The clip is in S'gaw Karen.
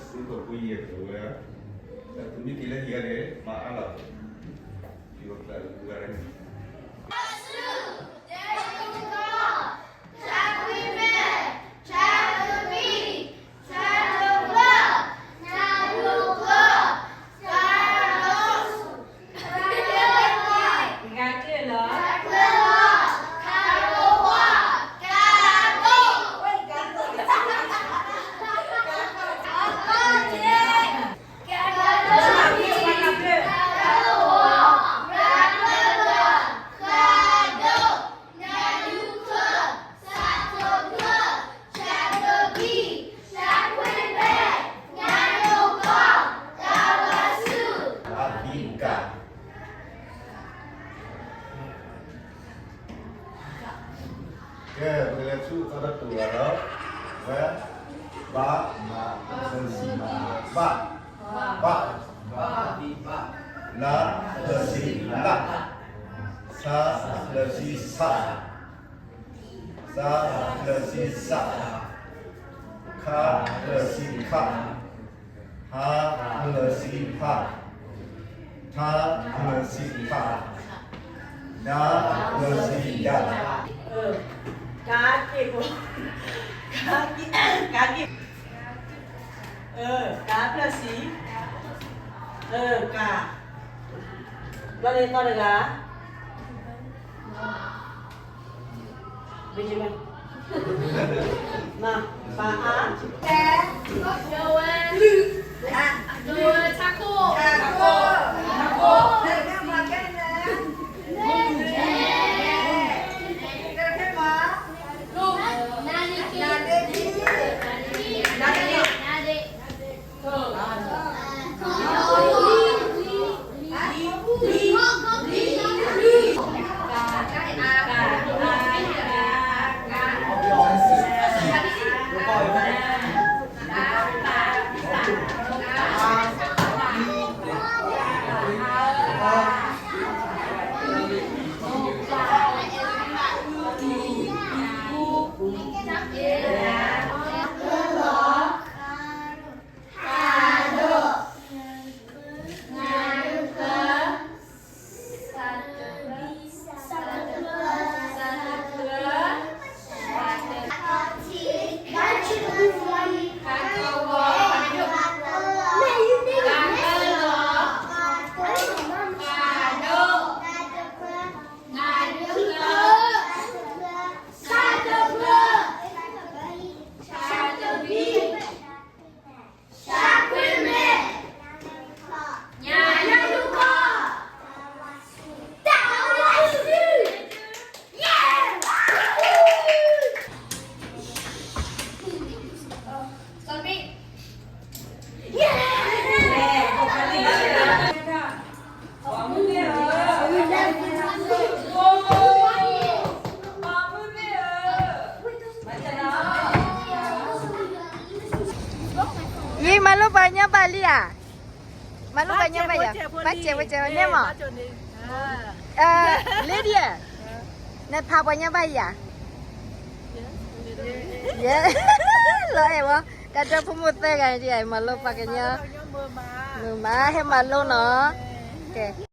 စ့ၢ်ကီးဖိယဲၢ်ပဝဲ, တၢ်သူၣ်မံက့ၤလၢဟံၣ်ဂၤန့ၣ် မၤအါလီၤ, ယွၤကျၢ်လူၤဂၤန့ၣ် ကဲ ပကလဲၤဆူသီတတူၢ်ဂၤဒီး ဝဲ ဘ မ လၢဆံ ဘၣ်, ဘ လၢဆံ လၣ်, ဆ လၢဆံ ဆၣ်, သ လၢဆံ သၣ်, ခ လၢဆံ ခၣ်, ဟ လၢဆံ ဟၣ်, ထ လၢဆံ ထၣ်, ဒ လၢဆံ ဒၣ်. ကါက့ၢ်ဖိ, ကါက့ၢ်, ကါက့ၢ်, ကါဖျၢၣ်ဆံ, ကါ, ဘျီန့ၣ်သီတဂၤ မၤ, ပၢ်အါ, တဲ, ကဝဲ, ကဝဲ, ဆၣ်ကိၣ်, ဆၣ်ကိၣ်, ဆၣ်ကိၣ်, နၤဒ့, နၤဒ့, နၤဒ့, နၤဒ့, ယံမၤလိပှၤကညီဘၣ်လံဧါ, မၤလိပှၤကညီဘၣ်ယၤ, ဘၣ်စဲးဖိစဲးန့ၣ်မး, လ့ဒံဧၢ, နဖးပှၤကညီဘၣ်ယၤ, ယဲ, လီၤအဲၣ်ဝဲ, တၢ်ဒိဖိမိၢ်သၢဂၤန့ၣ်ဒံး မၤလိပှၤကညီ, မုာ်မး ဟဲမၤလိနီၤ, ကဲ